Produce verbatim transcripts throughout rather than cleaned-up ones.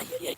Ay, ay, ay.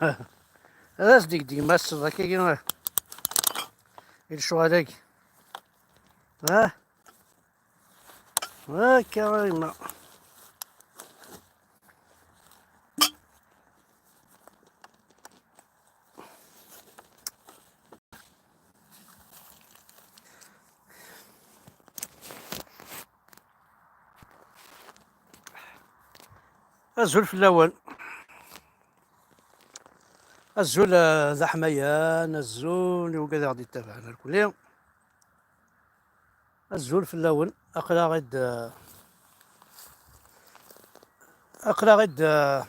Ad as-d-yegdem ass-a akka i lecɣal-agi. Ha? Akka a yemma. Azul fell-awen. Azul, eh, d aḥmayan, azul i wigad i ɣ-d-yettabaɛen irkelli. Azul fell-awen. Aql-aɣ-id, eh, aql-aɣ-id, eh,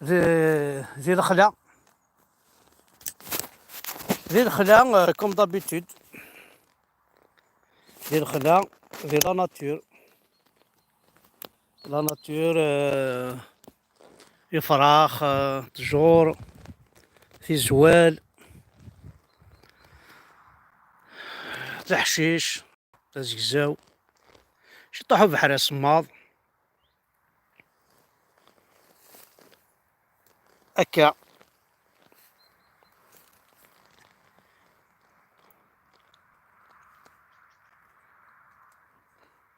di, di lexla. Di lexla, eh, comme d'habitude. Di lexla, di la nature. La nature, euh, ifrax, euh, ttjur, tizwal, leḥcic, azegzaw, ciṭuḥ ubeḥri asemmaḍ. Akka.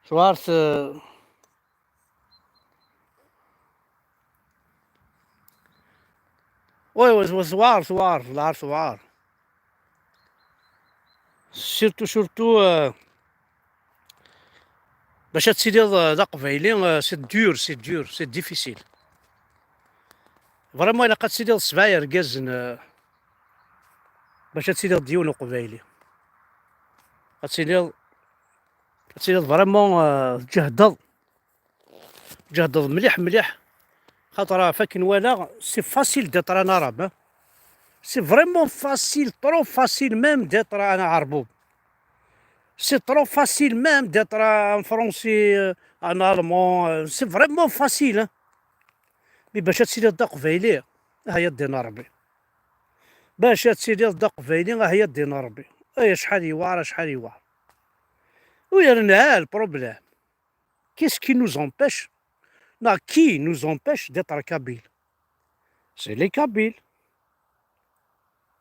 Tewɛer t-, oui, oui, oui, tewɛer, tewɛer, lɛar tewɛer. Surtout, surtout, euh, bac ad tiliḍ, euh, d aqbayli, euh, c'est dur, c'est dur, c'est difficile. Vraiment, ilaq ad tiliḍ sebɛa yergazen, euh, bac ad tiliḍ d yiwen uqbayli. Ad tiliḍ, ad tiliḍ vraiment, euh, tǧehdeḍ. Tǧehdeḍ mliḥ, mliḥ. Xaṭer ɣef akken walaɣ, c'est facile d'être un arabe, hein. C'est vraiment facile, trop facile même d'être un aɛerbub. C'est trop facile même d'être un français, euh, un allemand, euh, c'est vraiment facile, hein. Mais bac ad tiliḍ d aqbayli, ah ya ddin Ṛebbi. Bac ad tiliḍ d aqbayli, ah ya ddin Ṛebbi. Ay acḥal yewɛer, acḥal yewɛer. U yerna le problème. Qu'est-ce qui nous empêche, non, qui nous empêche d'être kabyles ? C'est les Kabyles.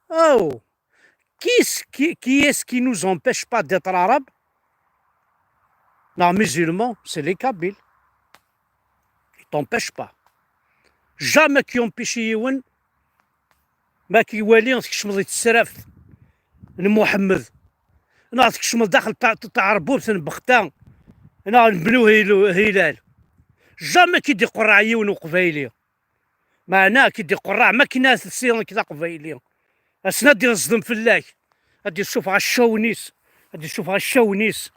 Oh, qui, qui, qui est-ce qui nous empêche pas d'être arabes ? Non, musulmans, c'est les Kabyles. Ils t'empêchent pas. Jamais qui empêche yiwen. Ma k-iwali tkecmeḍ di tesraft n Muḥemmed, neɣ tkecmeḍ daxel ta-, ta-, taɛerbubt n Bexta, neɣ n Bnu Hilu-, Hilal, jamais ki d-iqerreɛ yiwen uqbayli. Meɛna ki d-iqerreɛ, ma k-nna telsiḍ nekk d aqbayli, ass-n ad d-iẓdem fell-ak, ad d-issufeɣ accawen-is, ad d-issufeɣ accawen-is,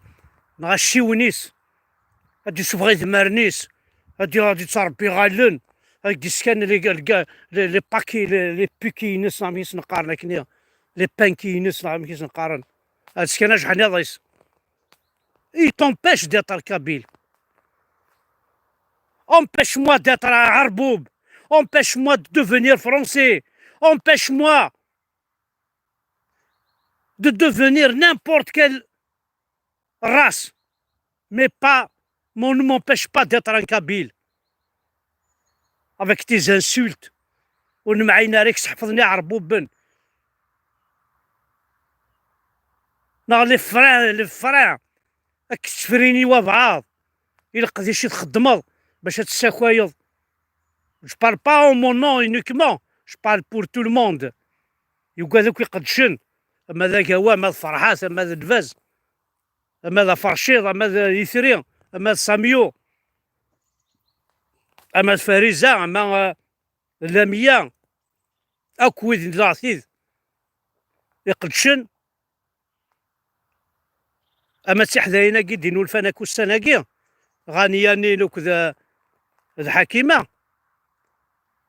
neɣ acciwen-is. Ad d-issufeɣ idmaren-is, ad d-, ad d-ittṛebbi iɣallen, ad d-iskan les, les, les, les paki-, les, les piki-ines, neɣ amek i sen-qqaren akkenni, les panki-ines, neɣ amek i sen-qqaren, ad d-iskan ajeḥniḍ-is. Il t'empêche d'être kabyle. Empêche-moi d'être un arboub. Empêche-moi de devenir français. Empêche-moi de devenir n'importe quelle race, mais pas, on ne m'empêche pas d'être un kabyle. Avec tes insultes, ur nemɛin ara, i k-sḥefḍen iɛerbuben. Neɣ les freins, les freins, ad k-ttefrin i wabɛaḍ, i leqdic i txeddmeḍ bac ad tessakayeḍ Je parle pas en mon nom uniquement, je parle pour tout le monde. Yugad akk iqeddcen, ama d Agawa, ama d Ferḥat, ama d Lbaz, ama d Aferciḍ, ama d Itri, ama d Samyu, ama d Fariza, ama, euh, d Lamiya, akk wid n leɛtid iqeddcen, ama d tiḥdayin-agi d-inulfan akk ussan-agi, Ɣaniya Nil akked, d Ḥakima,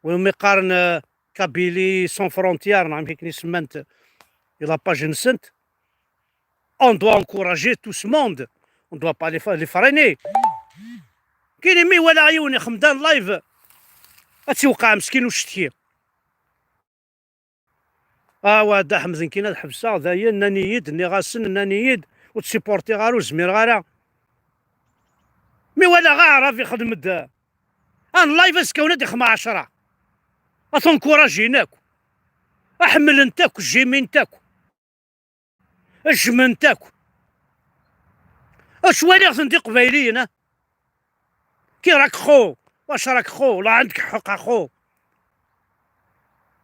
wumi qqaren, euh, Kabylie sans frontières, neɣ amek akken i semmant i la page-nsent. On doit encourager tout ce monde. On doit pas les, les freiner. Kini mi walaɣ yiwen ixemmem-d live, ad tt-iwqeɛ meskin ucetki. Ah, wa Dda Ḥmed, nekkin ad ḥebseɣ, dayen, nnan-iyi-d, nniɣ-asen, nnan-iyi-d, ur tt-supportiɣ ara, ur zmireɣ ara. Mi walaɣ aɛrab ixdem-d, ah, n live, azekka-wen ad ixdem ɛecra. Ad t-encouragin akk. Ad ḥemmlen-t akk, jjimin-t akk. Jjmen-t akk. Ur ttwaliɣ-ten d iqbayliyen, ah. Kira k xo, wac rak xo, la عندك حق a xo.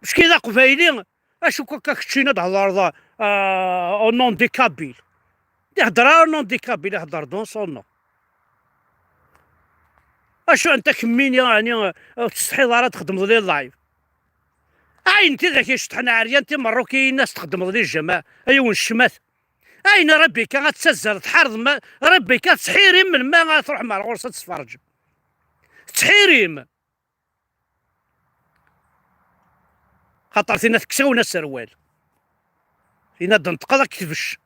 Mecki d aqbayli, acu akka keččin ad d-thedreḍ, ah, au nom des Kabyles? Di hedder ara au nom des Kabyles, ihedder dans son nom. Acu anta kemmini, yeɛni, ur tsetḥiḍ ara ad txedmeḍ les lives? Ayen tidak iceṭḥen ɛeryan timerrukiyin ad s-txedmeḍ les j'aime, ay wen ccmat. Ayen Rebika ad tazzel tḥarḍ ma, Rebika tettḥirim melmi ad tṛuḥem ar ɣur-s ad tesferǧem. Tettḥirim. Xaṭer tinna tekkes-awen aserwal. Tinna d-tenṭeqeḍ ad k-tbecc.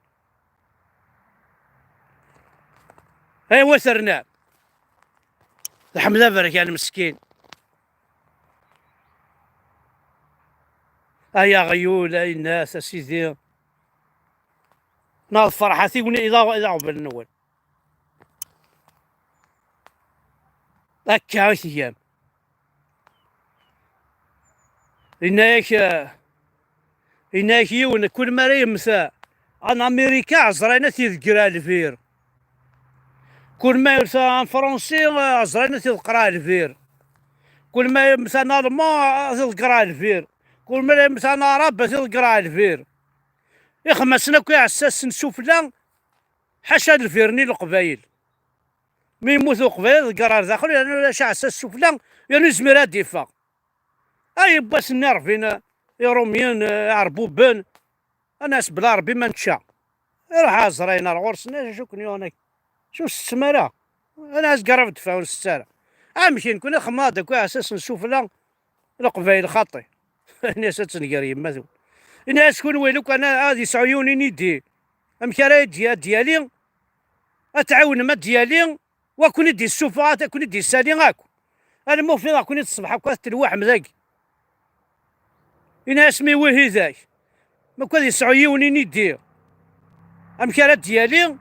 Aywa terna. Tḥemmel aberkan meskin. Ay aɣyul, ay nnas, a sidi. Neɣ d Ferḥat i wen-, i d aɣ-, i d aɣbel-nwen. Akka i tgam. Yenna-yak, eh, yenna-yak yiwen, kul mi ara yemmet, eh, an Amirika, ɛezrayen ad t-idegger ar lbir. Kul ma yemmet an Fransi, eh, ɛezrayen ad t-iḍeqqer ar lbir. Kul ma yemmet an Alman, ad t-iḍegger ar lbir. Kul ma yemmet an Arab, ad t-iḍegger ar lbir. Ixemmasen akk iɛessasen sufella, ḥaca lbir-nni Leqbayel. Mi yemmut Uqbayel, iḍegger ar daxel, yerna ulac aɛessas sufella, yerna yezmir ad d-iffeɣ. Ay yiwwas-nni ṛbin, eh, Iṛumyen, eh, Iɛerbuben, ad nas bla Ṛebbi ma nečča. Iṛuḥ ɛezrayen ar ɣur-sen, acu ken-yuɣen akka? Acu ur settem ara? Ad nas garab dfa ur nsett ara. Amek i nekkni xemmaḍ akk iɛessasen sufella, Leqbayel xaṭi. Ini-as ad tenger yemma-twen. Ini-as kunwi lukan ad yesɛu yiwen inidi, amek ara d-, ad d-yali, ad tɛawnem ad d-yali, wa ken-id-yessufeɣ, ad ken-id-yessali akk. Alma ufiɣ-ken-id ṣṣbeḥ akk ad telwaḥem dagi. Ini-as mi wihidak, ma ad yesɛu yiwen inidi, amek ara d-yali,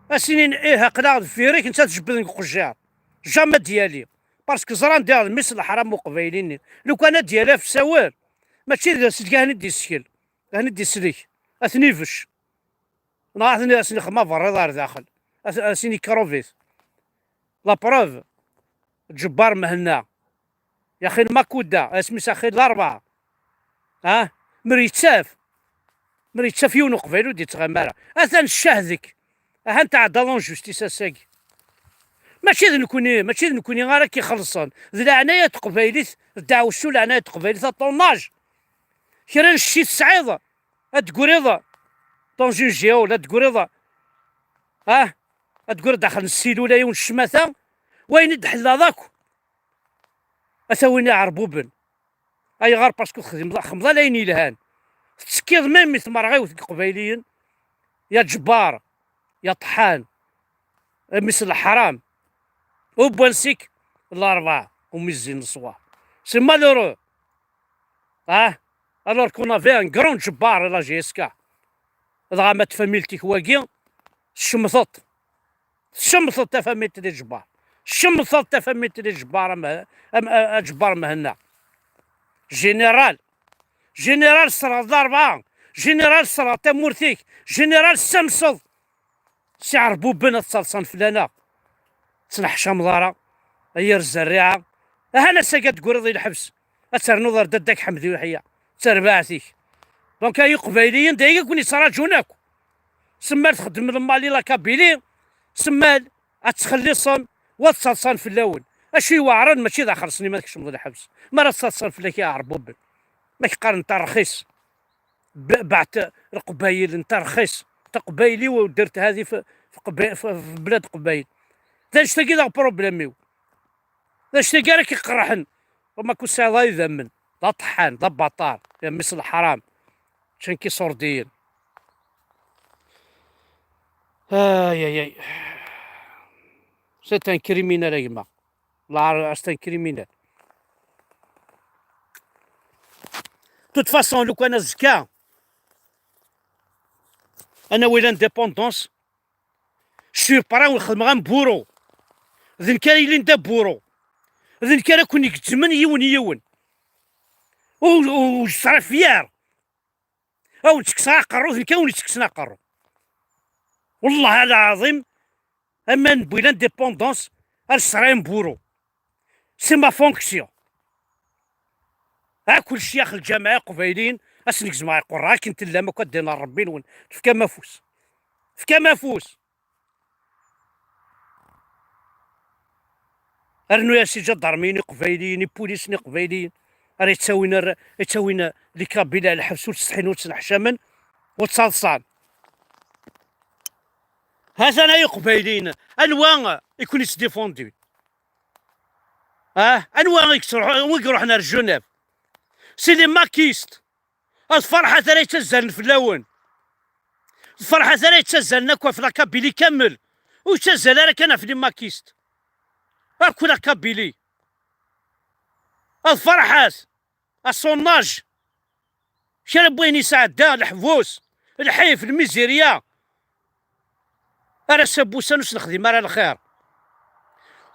ad s-inin ih aql-aɣ deffir-ik, netta tjebbed deg uqejjar. Jamais ad d-yali. Parce que ẓran diɣ d mmi-s n leḥram uqbayli-nni. Lukan ad d-yali ɣef usawal, mačči d aselk ahni d-iskel, ahni d-islek, ad ten-ibecc. Neɣ ad ten-, ad sen-ixdem aberriḍ ar daxel, ad, ad sen-ikruvit. La preuve, Ǧebbar Mhenna, yaxi Lmakuda, asmi-s axi Larebɛa. Ah, mer yettaf, mer yettaf yiwen uqbayli ur d-yettɣam ara. Atan ccah deg, ahan tɛeddaḍ en justice ass-agi. Mačči d nekkni, mačči d nekkni ara k-ixellṣen. D leɛnaya n teqbaylit, d ddeɛwessu leɛnaya n teqbaylit, a ton âge. Kra n cci tesɛiḍ, ad d-tegriḍ dans une geôle, ad d-tegriḍ, ah, ad d-tegriḍ daxel n ssilula yiwen n ccmata, wayen i d-tḥellaḍ akk, a tawin iɛerbuben. Ayɣer? Parce que txedmeḍ, txedmeḍ ala ayen yelhan. Tettekkiḍ même i tmerɣiwt deg Iqbayliyen, ya ǧebbar, ya ṭeḥḥan, a mmi-s n leḥram. Au moins sik, Larebɛa, umi zzin leṣwar. C'est malheureux. Ah, alors qu'on avait un grand ǧebbar à la J S K. Dɣa ma tfamilt-ik wagi, tcemteḍ. Tcemteḍ tafamilt n Ǧebbar. Tcemteḍ tafamilt n Ǧebbar am, am, a, a Ǧebbar Mhenna. Général. Général tesserɣeḍ Larebɛa. Général tesserɣeḍ tamurt-ik. Général tessamseḍ s iɛerbuben ad ttaḍsan fell-aneɣ. Ur ttneḥcameḍ ara, a yir zzerriɛa, Ahan ass-agi ad d-tegriḍ i lḥebs, ad ternuḍ ar dadda-k Ḥmed Uleḥya d terbaɛt-ik. Donc ay iqbayliyen d ayagi i ken-yettraǧun akk. Semmal txeddem le Mali la Kabylie, semmal ad txelliṣem wa ad ttaḍsan fell-awen. Acu iweɛren mačči d axelṣen i ma tkecmeḍ lḥebs, mi ara ttaḍsan fell-ak iɛerbuben. Ma k-qqaren netta rxis, b-, بعت القبايل netta rxis. Taqbayli u ddirt hadi f-, f-, qba-, f-, f-, bla d qbayl. D anect-agi d aɣ-problème-iw. D anect-agi ara k-iqerḥen. Wama ku tesɛiḍ ay idammen, d aṭeḥḥan, d abaṭar, d mmi-s n leḥram. Ččan-k iṣurdiyen. Ay, ay, ay. C'est un criminel, a gma. Lɛar, c'est un criminel. De toute façon, lukan azekka ad nawi l'indépendance, je suis prêt ad xedmeɣ am buru. D nekk ara yilin d aburu. D nekk ara ken-igezzmen yiwen yiwen. U, u, u je serai fier. Ad wen-ttekkseɣ aqerru, d nekk ad wen-ittekksen aqerru. Wellah lɛaḍim, ama newwi l'indépendance, ad sɛiɣ am buru. C'est ma fonction. Ha kulci, a lǧameɛ iqbayliyen, ad sen-gezmeɣ iqerra akken tellam akk, ad d-iniɣ Rebbi-nwen, tefkam afus. Tefkam afus. Rnu-yas iǧadarmiyen iqbayliyen, ipulisen iqbayliyen, ara yettawin ar-, yettawin les Kabyles ar lḥebs, ur ttsetḥin, ur ttneḥcamen, ur ttaḍsan. Ha-t-an ay iqbayliyen, anwa i ken-yettdifundin? Ah, anwa i yettruḥ-, anwa i iruḥen ar Genève? C'est les maquistes. D Ferḥat ara yettazzalen fell-awen. D Ferḥat ara yettazzalen akk ɣef la Kabylie kamel. Ur yettazzal ara kan ɣef les maquistes. Akk la Kabylie. D Ferḥat, à son âge, kra n wayen yesɛedda, leḥbus, lḥif, lmizirya. Ar ass-a n wussan ur s-nexdim ara lxir.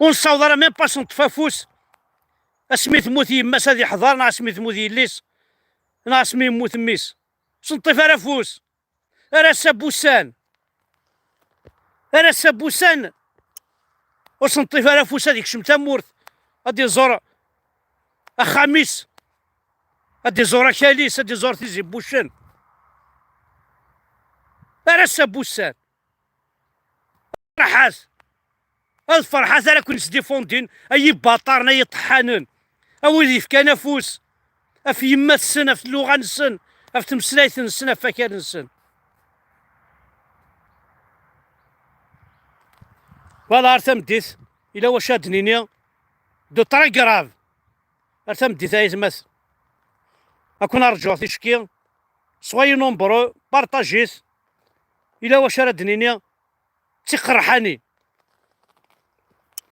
Ur nessaweḍ ara même pas neṭṭef afus. Asmi temmut yemma-s ad iḥḍer, neɣ asmi temmut yelli-s, neɣ asmi yemmut mmi-s. Ur s-neṭṭif ara afus. Ar ass-a n wussan. Ar ass-a n wussan. Ur s-neṭṭif ara afus ad ikcem tamurt. Ad iẓur axxam-is. Ad iẓur akal-is, ad iẓur tizi n wuccen. Ar ass-a n wussan. Ferḥat. D Ferḥat ara ken-sdifundin, ay ibaṭaren, ay iṭeḥḥanen. A wid yefkan afus ɣef yemma-tsen, ɣef tluɣa-nsen, ɣef tmeslayt-nsen, ɣef wakal-nsen. Voilà, ar tameddit, ila wacu ad d-nini, de très grave. Ar tameddit, ay atmaten. Ad ken-rǧuɣ ticki. Soyez nombreux, partagez-it. Ila wacu ara d-nini, d tiqerḥanin.